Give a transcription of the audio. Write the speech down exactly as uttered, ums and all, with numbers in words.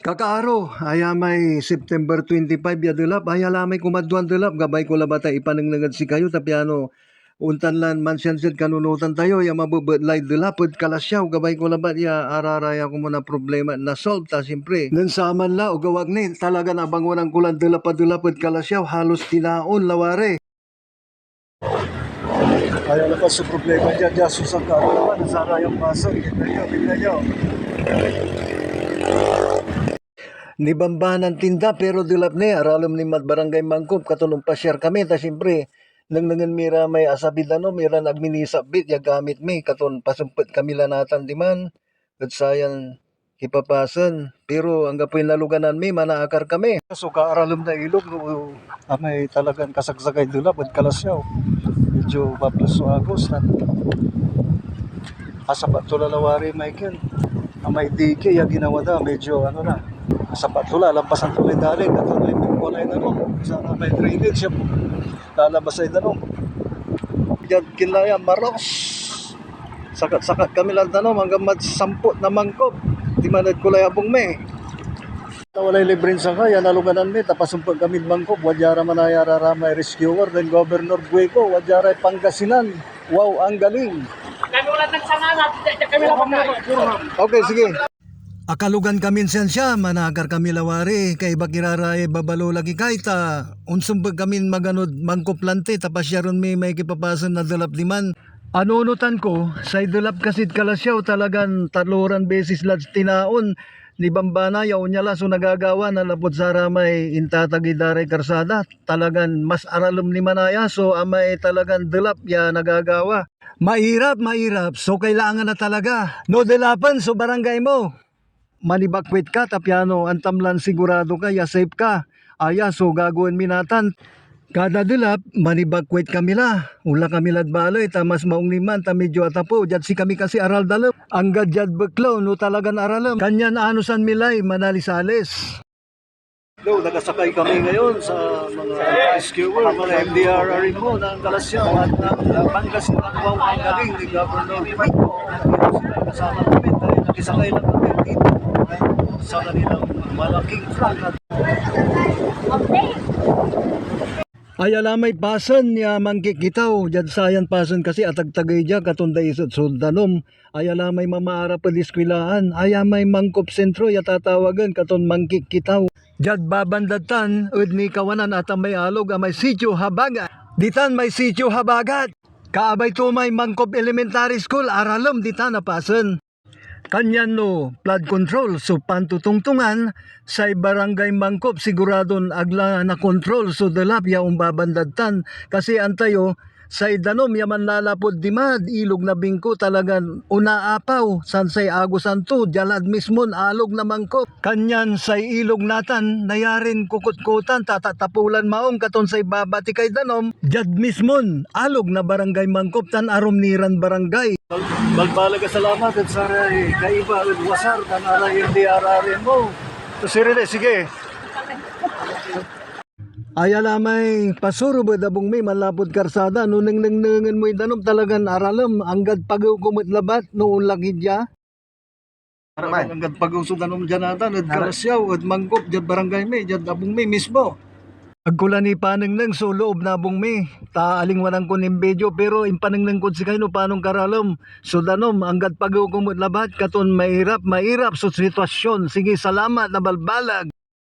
Kakaaro, aya may September twenty-five ya delap, aya la may kumadwan delap, gabay ko labat a ipanengneng ed sikayo, ta piano ontan lan mansiansiad kanunotan tayo ya mabebet lay delap ed Calasiao, gabay ko labat ya araraya komun a problema na-solve ta, siyempre. Nen saman la, ogaw ak ni, talagan abangonan ko lan delap a delap ed Calasiao, halos tinaon, lawari. Ayaw labat so problema dia, dia so sangkaarowan, sarayang pasen, kita nyo, kita nyo. Nibambanan tinda, pero delap ni, aralem ni mad Barangay Mangkop, katon ompasiar kami, ta siyempre, nengnengen mi ra may asabi danum, iran ag mi nisabit ya gamit mi, katon pasempet kami la natan diman, ed sayan kipapasen, pero anggapoy naloganan mi, manaakar kami. So kaaralem na ilog, no, amay talagan kasaksakay delap ed Calasiao. Medyo maples so agos, tan asapat to la lawari, Michael. Amay dike ya ginawa da, medyo ano na, asapat to la, lampasan to lay dalin, katon lay pingkuan lay danum. Sana may drainage ya lalabas ay danum. Diad kinlaya, maros. Sakat-sakat kami lan danum, anggan mad sampot na Mangkop. Diman ed kulay abung mi. Ta walay libren sakay, ya naloganan mi, ta pasempet kamid Mangkop, wadya ra manaya ra ramay rescuer, den Governor Bueco, wadya ray Pangasinan. Wow, ang galing. Kami wala nang sanga na, kami lang. Okay, sige. Akalogan kamin siansia, manakar kami lawari, kaiba ki ra ray babalolaki kay ta onsempet kamin maganod Mangkop lanti ta pasiaren mi may kipapasen na delap diman. Anunotan ko, say delap kasid Calasiao talagan taloran beses lad tinaon, nibambana ya onya la so nagagawa nanlapud saramay intatagey da ray karsada. Talagan mas aralem ni manaya so amay talagan delap ya nagagawa. Mairap, mairap so kailangan na talaga. No delapen so barangay mo, manibakwit ka ta piano antam lan sigurado ka ya safe ka. Aya so gagawaen mi natan. Kada delap, manibakwit kami la. Onla kami lad baley ta mas maong ni man ta medyo atapew. Diad sikami kasi aral dalem. Anggad diad beklew no talagan aralem. Kanyan anosan mi lay manalisalis. Hello, nakasakay kami ngayon sa mga rescuer, mga M D R R mo ng Calasiao at ng Pangasinan. Wow, ang galing ni Governor Mike. Kasama kami dahil nakisakay lang kami dito sa kanilang malaking truck. Aya la may pasen ya mankikitaw, diad sayan pasen kasi atagtagey dia, katon daiset so danum. Aya la may mamaarap ed iskwilaan, aya may Mangkop Sentro ya tatawagen katon mankikitaw. Diad babandad tan ed nikawanan atamay alog a may Sitio Habagat. Ditan may Sitio Habagat. Kaabay to may Mangkop Elementary School, aralem ditan a pasen. Kanyan no flood control so pantotongtongan, say Barangay Mangkop siguradon ag la nakontrol so delap ya ombabandad tan, kasi antayo, say danum ya manlalapud dimad Ilog na Bingko talagan onaapaw, sansay agosan to, dia lad mismon alog na Mangkop. Kanyan say ilog natan nayarin kukutkutan, tatatapew lan maong katon say babatikay danum, diad mismon alog na Barangay Mangkop tan arum ni ran barangay. Balbaleg a salamat ed saray kaiba ed wasar tan aray M D R R mo. So, sirili, sige. Aya la may pasurub ed abung mi manlapud karsada. No nengnengnengen moy danum, talagan aralem, anggad pagew ko met labat no onla ki dia. Anggad pagew so danum dia natan ed Calasiao, ed Mangkop, diad barangay mi, diad abung mi mismo. Ag ko la nipanengneng so loob na abung mi, ta alingwanan kon inbidyo, pero impanengneng kod sikayo no panon karalem so danum, anggad pagew ko met labat, katon mairap, mairap so sitwasyon. Sige, salamat na balbaleg.